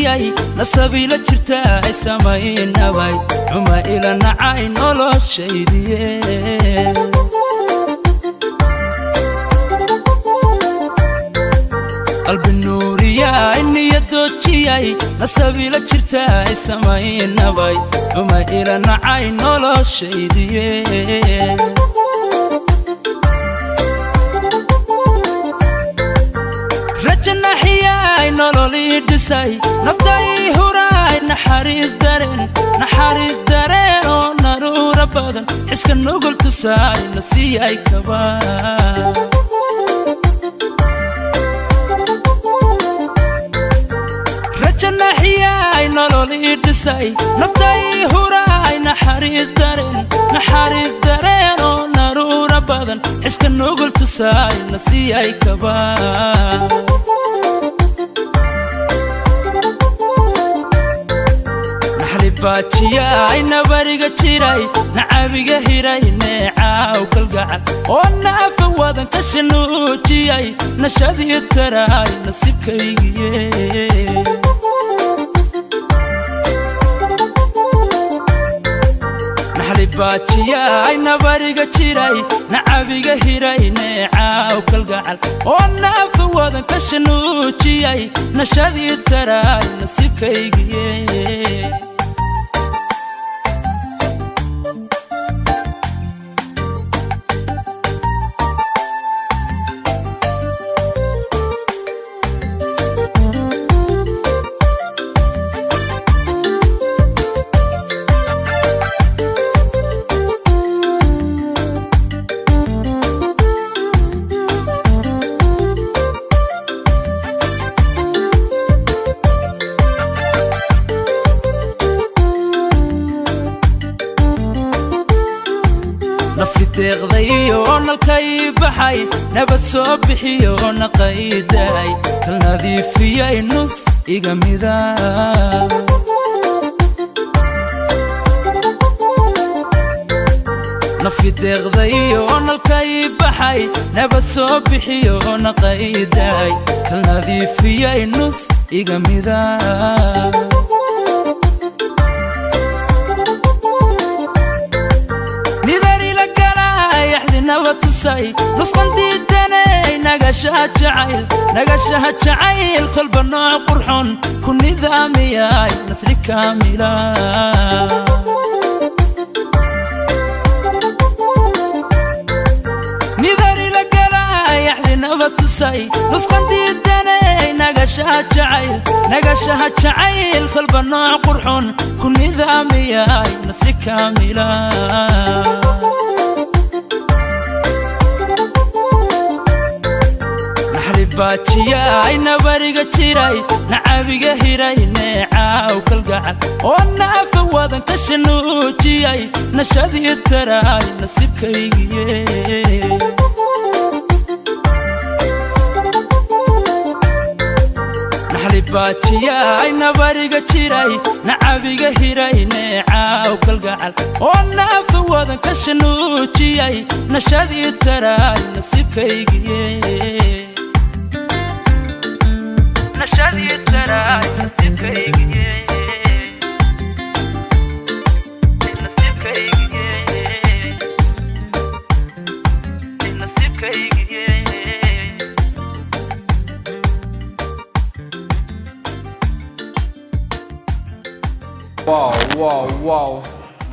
Doojiyay nasabiila jirta ay samaynabay xuma ila nacay noloshaydiye. Qalbi nuuriyay niyadoojiyay nasabiila jirta ay samaynabay xuma ila nacay noloshaydiye. Rajanaxiyay nololii dhisay naftai huraay naxariis dareen, naxariis dareen oo naruura badan xiska nugul tusaay nasiiyay kaba. Rajanaxiyay nololii dhisay naftai huraay naxariis dareen, naxariis dareen oo naruura badan xiska nugul tusaay nasiiyay kaba. Baajiyay nabariga jiray nacabiga hiray neecaaw kalgacal oo naafa wadan ka shanuujiyay nashadii taraay nasiibkaygiye. Baajiyay nabariga jiray nacabiga hiray neecaaw kalgacal oo naafa wadan ka shanuujiyay nashadii taraay nasiibkaygiye. Nafi deeqday oo nalkay baxay nabad soo bixiyo naqaydaay kal nadiifiyay nus iga mida. Nafi deeqday oo nalkay baxay nabad soo bixiyo naqaydaay kal nadiifiyay nus iga mida. Nidarila galay axdi nabad tusay nusqan diidanay nagashaha jacayl, nagashaha jacayl kolba nooc qurxon ku nidaamiyay nasri kaamila. Nidarila galay axdi nabad tusay nusqan diidanay nagashaha jacayl, nagashaha jacayl kolba nooc qurxon ku nidaamiyay nasri kaamila. Baajiyay nabariga jiray nacabiga hiray neecaaw kalgacal oo naafa wadan ka shanuujiyay nashadii taraay nasiibkaygiye. Baajiyay nabariga jiray nacabiga hiray neecaaw kalgacal oo naafa wadan ka shanuujiyay nashadii taraay nasiibkaygiye. Nashadii taraay nasiibkaygiye, nasiibkaygiye, nasiibkaygiye. Wow, wow, wow.